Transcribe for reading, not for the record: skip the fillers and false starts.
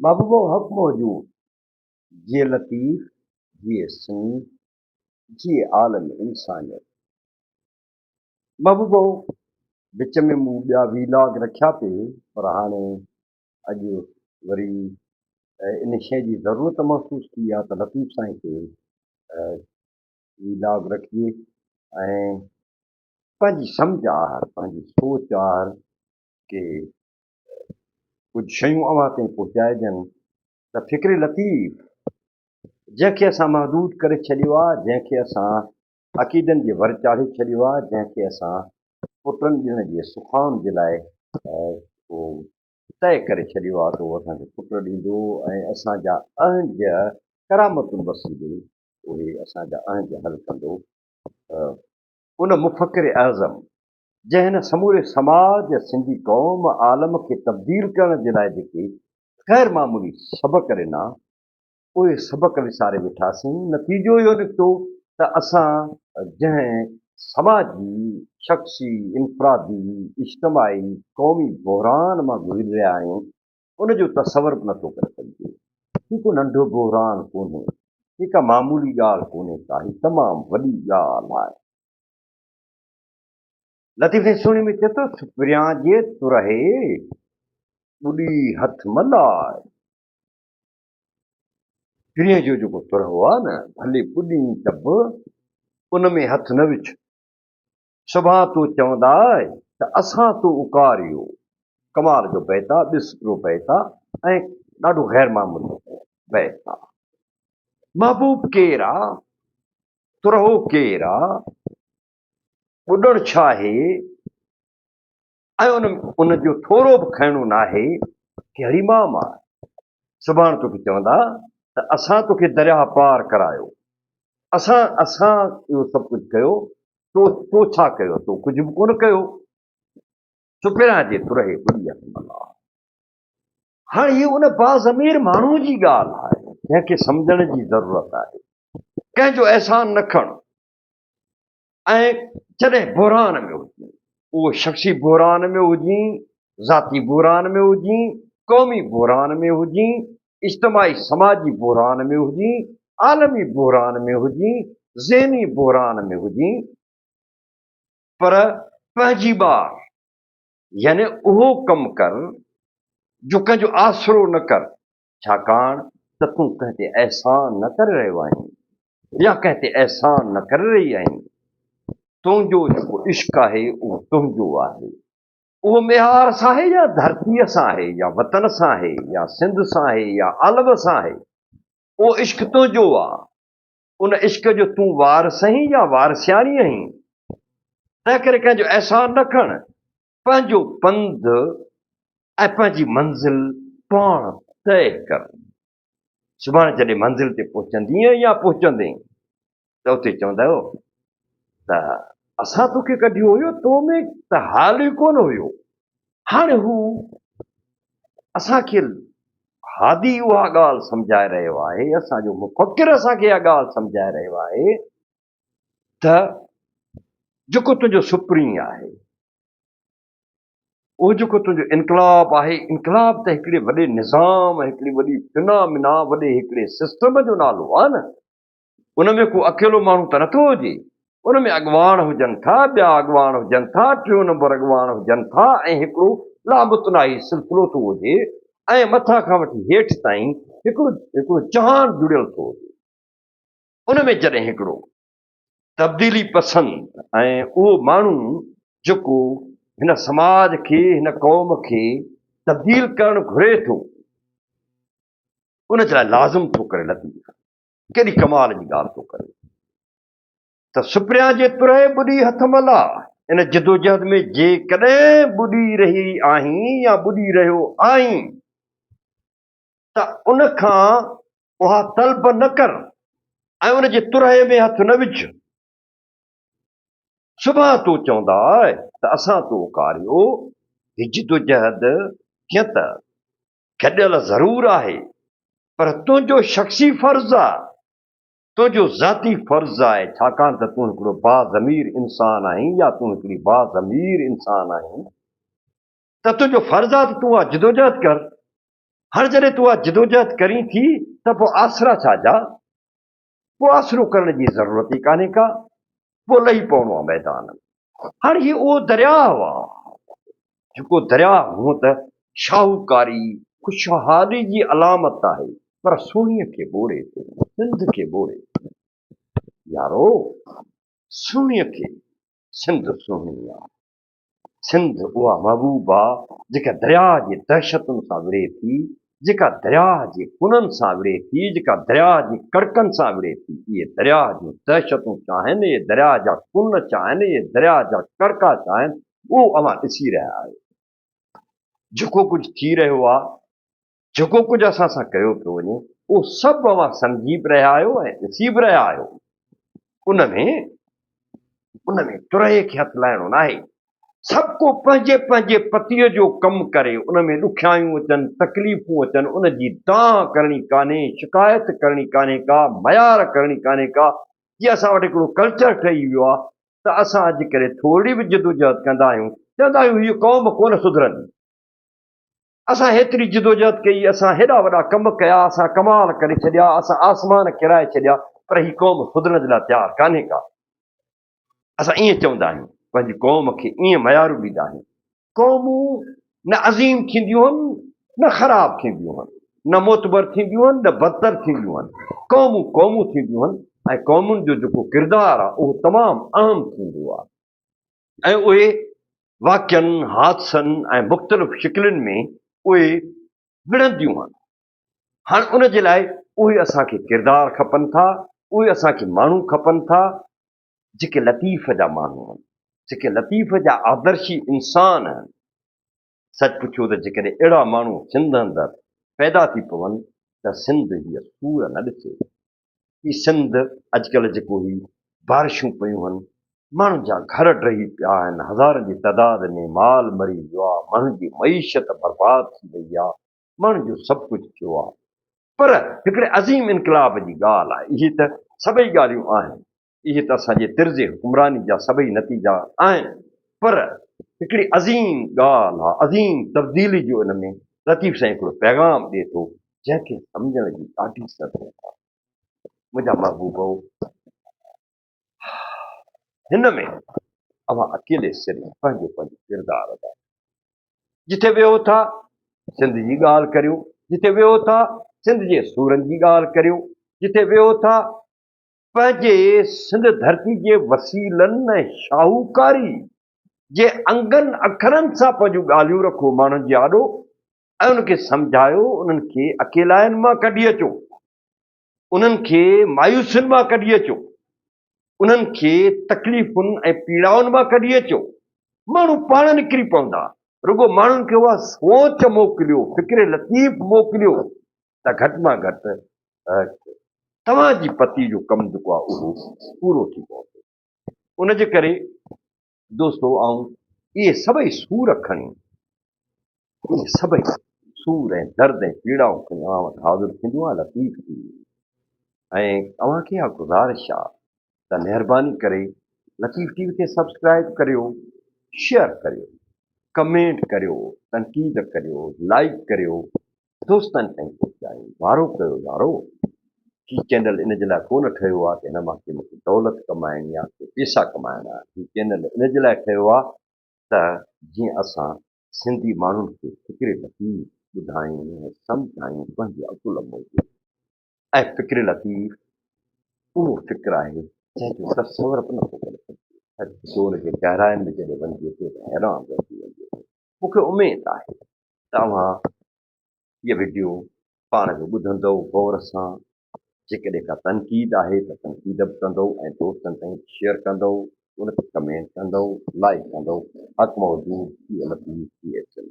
محبوبه حق موجود، جيئي لطيف، جيئي سنڌ، جيئي عالم انسانيت. محبوبه وچ ۾ مون ٻيا وي لاگ رکيا پئي پر هاڻي اڄ وري ان شيء جي ضرورت محسوس ٿي آ ته لطيف سائين تي وي لاگ رکجي ۽ پنهنجي سمجهه آهر پنهنجي سوچ آهر ڪي ڪجهه شيون اوهان تائين پهچائجن ته فڪر لطيف جنهن کي اسان محدود ڪري ڇڏيو آ، جنهن کي اسان عقيدن جي ور چاڙهي ڇڏيو آ، جنهن کي اسان پٽن ڏيڻ جي سخائن جي لاء اهو طئي ڪري ڇڏيو آ ته اهو اسان کي پٽ ڏيندو ۽ اسان جا اهنج ڪرامتن وسيلي اهي اسان جا اهنج حل ڪندو. ان مفڪر اعظم جنهن هن سموري سماج، سنڌي قوم، عالم کي تبديل ڪرڻ جي لاء جيڪي غير معمولي سبق ڏنا، اهي سبق وساري ويٺاسين. نتيجو اهو نڪتو ته اسان جنهن سماجي، شخصي، انفرادي، اجتماعي، قومي بحران مان گذري رهيا آهيون، ان جو تصور به نٿو ڪري سگهجي. هي ڪو ننڍو بحران ڪونهي، هي ڪا معمولي ڳالهه ڪونهي ڪا، هي تمام وڏي ڳالهه آهي. لطيف سائين سهڻي ۾ چئي ٿو، سپريان جي ترهي، ٻڏي هٿ م لاء. پرينء جو جيڪو ترهو آ نه، ڀلي ٻڏين ته به ان ۾ هٿ نه وجهه. سڀان تو چونداء ته اسان تو اڪاريو. ڪمال جو بيت آ، ٻسٽرو بيت آ ۽ ڏاڍو غير معمولي بيت آ. محبوب ڪير آ؟ ترهو ڪير آ؟ ٻڏڻ ڇا آهي ۽ ان ان جو ٿورو به کڻڻو ناهي، ڪهڙي مام آ؟ سڀاڻ توکي چوندا ته اسان توکي درياهه پار ڪرايو، اسان اسان اهو سڀ ڪجهه ڪيو، تو تو ڇا ڪيو؟ تو ڪجهه به ڪونه ڪيو. سپريان جي ترهي ٻڏي هٿ ملاح. هاڻ هي ان باضمير ماڻهوء جي ڳالهه آهي، جنهن کي سمجهڻ جي ضرورت آهي. ڪنهن جو احسان نه کڻ. ۽ جڏهن بحران ۾ هجين، اهو شخصي بحران ۾ هجين، ذاتي بحران ۾ هجين، قومي بحران ۾ هجين، اجتماعي سماجي بحران ۾ هجين، عالمي بحران ۾ هجين، ذهني بحران ۾ هجين، پر پنهنجي ٻار يعني اهو ڪم ڪر جو ڪنهن جو آسرو نه ڪر، ڇاڪاڻ ته تون ڪنهن تي احسان نه ڪري رهيو آهين يا ڪنهن تي احسان نه ڪري رهي آهين. تنهنجو جيڪو عشق آهي اهو تنهنجو آهي. اهو ميهار سان آهي يا ڌرتيء سان آهي يا وطن سان آهي يا سنڌ سان آهي يا عالم سان آهي. اهو عشق تنهنجو آ. ان عشق جو تون وارث آهين يا وارثياڻي آهين. تنهنڪري ڪنهن جو احسان نه کڻ. پنهنجو پنڌ ۽ پنهنجي منزل پاڻ طئي ڪر. سڀاڻي جڏهن منزل تي پهچندينء يا پهچندين ته اتي چوندؤ ته اسان توکي ڪڍيو هيو، تو ۾ ته حال ئي ڪونه هيو. هاڻي هو اسان کي هادي اها ڳالهه سمجهائي رهيو آهي، اسان جو مفڪر اسان کي اها ڳالهه سمجهائي رهيو آهي ته جيڪو تنهنجو سپرين آهي، اهو جيڪو تنهنجو انقلاب آهي، انقلاب ته هڪڙي وڏي نظام، هڪڙي وڏي فنامنا، وڏي هڪڙي سسٽم جو نالو آهي نه. ان ۾ ڪو اڪيلو ماڻهو ته نٿو هجي. ان ۾ اڳواڻ هجن ٿا، ٻيا اڳواڻ هجن ٿا، ٽيون نمبر اڳواڻ هجن ٿا ۽ هڪڙو لامتناهي سلسلو ٿو هجي ۽ مٿان کان وٺي هيٺ تائين هڪڙو هڪڙو جهان جڙيل ٿو هجي. ان ۾ جڏهن هڪڙو تبديلي پسند ۽ اهو ماڻهو جيڪو هن سماج کي، هن قوم کي تبديل ڪرڻ گهري ٿو، ان جي لاء لازم ٿو ڪري لطيف ڪيڏي ڪمال جي ڳالهه ٿو ڪري ته سپريان جي ترهي ٻڏي هٿ ملا ان جدوجهد ۾ جيڪڏهن ٻڏي رهي آهين يا ٻڏي رهيو آهين ته ان کان اها طلب نه ڪر ۽ ان جي ترهي ۾ هٿ نه وجهه. سڀان تو چوندا ته اسان تو اڪاريو، هي جدوجهد ڪيئن ته گڏيل ضرور آهي، پر تنهنجو شخصي فرض آ، تنهنجو ذاتي فرض آهي، ڇاڪاڻ ته تون هڪڙو باضمير انسان آهين يا تون هڪڙي باضمير انسان آهين، ته تنهنجو فرض آ ته تون اها جدوجهد ڪر. هاڻي جڏهن تون اها جدوجهد ڪرين ٿي ته پوء آسرا ڇا جا؟ پوء آسرو ڪرڻ جي ضرورت ئي ڪانهي ڪا، پوء لهي پوڻو آهي ميدان ۾. هاڻي هي اهو درياهه آ، جيڪو درياهه هونء ته شاهوڪاري، خوشحالي جي علامت آهي، پر سهڻيء کي ٻوڙي ٿو، سنڌ کي ٻوڙي ٿو. يارو! سهڻيء کي سنڌ سهڻي آ. سنڌ اها محبوب آ، جيڪا درياهه جي دهشتن سان وڙهي ٿي، جيڪا درياهه جي ڪنن سان وڙهي ٿي، جيڪا درياهه جي ڪڙڪن سان وڙهي ٿي. اهي درياهه جون دهشتون ڇا آهن، اهي درياهه جا ڪن ڇا آهن، اهي درياهه جا ڪڙڪا ڇا آهن، اهو اوهان ڏسي رهيا آهيو. جيڪو ڪجهه ٿي رهيو آ، جيڪو ڪجهه اسان سان ڪيو پيو وڃي، اهو سڀ اوهان سمجهي به رهيا آهيو ۽ ڏسي به رهيا آهيو. ان ۾ ان ۾ ترهي کي هٿ لائڻو ناهي. سڀ ڪو پنهنجي پنهنجي پتيء جو ڪم ڪري، ان ۾ ڏکيائيون اچن، تڪليفون اچن، ان جي دانهن ڪرڻي ڪانهي، شڪايت ڪرڻي ڪانهي ڪا، ميار ڪرڻي ڪانهي ڪا. جيئن اسان وٽ هڪڙو ڪلچر ٺهي ويو آهي ته اسان اڄ ڪڏهن ٿورڙي به جدوجهد ڪندا آهيون، چوندا آهيون هيء قوم ڪونه سڌرندي. اسان هيتري جدوجهد ڪئي، اسان هيڏا وڏا ڪم ڪيا، اسان ڪمال ڪري ڇڏيا، اسان آسمان ڪيرائي ڇڏيا، پر هي قوم سڌرڻ جي لاء تيار ڪانهي ڪا. اسان ائين چوندا آهيون، پنهنجي قوم کي ائين ميارون ڏيندا آهيون. قومون نه عظيم ٿينديون هن، نه خراب ٿينديون هن، نه معتبر ٿينديون هن، نه بدتر ٿينديون هن. قومون قومون ٿينديون هن ۽ قومن جو جيڪو ڪردار آهي، اهو تمام اهم ٿيندو آهي. ۽ اهي واقعن، حادثن ۽ مختلف شڪلين ۾ اهي وڙهنديون آهن. هاڻ ان جي لاء اهي اسان کي ڪردار کپن ٿا، اهي اسان کي ماڻهو کپن ٿا، جيڪي لطيف جا ماڻهو آهن، جيڪي لطيف جا آدرشي انسان آهن. سچ پڇو ته جيڪڏهن اهڙا ماڻهو سنڌ اندر پيدا ٿي پون ته سنڌ هيء سور نه ڏسي. هي سنڌ اڄڪلهه جيڪو هي بارشون پيون هن، ماڻهن جا گهر ڊهي پيا آهن، هزارن جي تعداد ۾ مال مري ويو آهي، ماڻهن جي معيشت برباد ٿي وئي آهي، ماڻهن جو سڀ ڪجهه ٿيو آهي. پر هڪڙي عظيم انقلاب جي ڳالهه آهي، اهي ته سڀئي ڳالهيون آهن، اهي ته اسان جي طرز حڪمراني جا سڀئي نتيجا آهن پر هڪڙي عظيم ڳالهه آ، عظيم تبديلي جو ان ۾ لطيف سائين هڪڙو پيغام ڏئي ٿو جنهن کي سمجهڻ جي ڏاڍي ضرورت آ. منهنجا محبوبؤ! هن ۾ اوهان اڪيلي سر پنهنجو پنهنجو ڪردار ادا ڪريو. جتي ويهو ٿا سنڌ جي ڳالهه ڪريو، جتي ويهو ٿا سنڌ جي سورن جي ڳالهه ڪريو، جتي ويهو ٿا پنهنجي سنڌ ڌرتي جي وسيلن ۽ شاهوڪاري جي انگن اکرن سان پنهنجون ڳالهيون رکو ماڻهن جي آڏو ۽ انهن کي سمجهايو، انهن کي اڪيلائين مان ڪڍي اچو، انهن کي مايوسين مان ڪڍي اچو، انهن کي تڪليفن ۽ پيڙائن مان ڪڍي اچو، ماڻهو پاڻ نڪري پوندا، رڳو ماڻهن کي اها سوچ موڪليو، فڪر لطيف موڪليو ته گهٽ مان گهٽ توهان جي پتي جو ڪم جيڪو آهي اهو پورو ٿي پوندو. ان جي ڪري دوستو آئون اهي سڀئي سور کڻي، اهي سڀئي سور ۽ درد ۽ پيڙائون کڻي اوهان وٽ حاضر ٿيندو آهيان لطيف ٽي وي ۽ اوهان کي اها گذارش آهي ته مهرباني ڪري لطيف ٽي وي کي سبسڪرائب ڪريو، شيئر ڪريو، ڪمينٽ ڪريو، تنقيد ڪريو، لائيڪ ڪريو، دوستن تائين پهچايو، وارو ڪيو يارو. هي چينل ان جي لاء ڪونه ٺهيو آ ته هن مان ڪي مونکي دولت ڪمائڻي آ ڪي پيسا ڪمائڻا آهن. هي چينل ان جي لاء ٺهيو آ ته جيئن اسان سنڌي ماڻهن کي فڪر لطيف ٻڌايون ۽ سمجهايون پنهنجي عقل موجب ۽ فڪر لطيف اهو فڪر آهي جنهن جو تصور به نٿو ڪري سگهجي. سول جي گهراين ۾ جڏهن وڃجي ٿو ته حيران رهجي وڃجي ٿو. مونکي اميد آهي ته اوهان هيء وڊيو پاڻ به ٻڌندؤ غور سان، جيڪڏهن ڪا تنقيد آهي ته تنقيد به ڪندؤ ۽ دوستن تائين به شيئر ڪندؤ، ان تي ڪمينٽ ڪندؤ، لائيڪ ڪندؤ. حق موجود، هيء لطيف ٽي ايڇ ايل.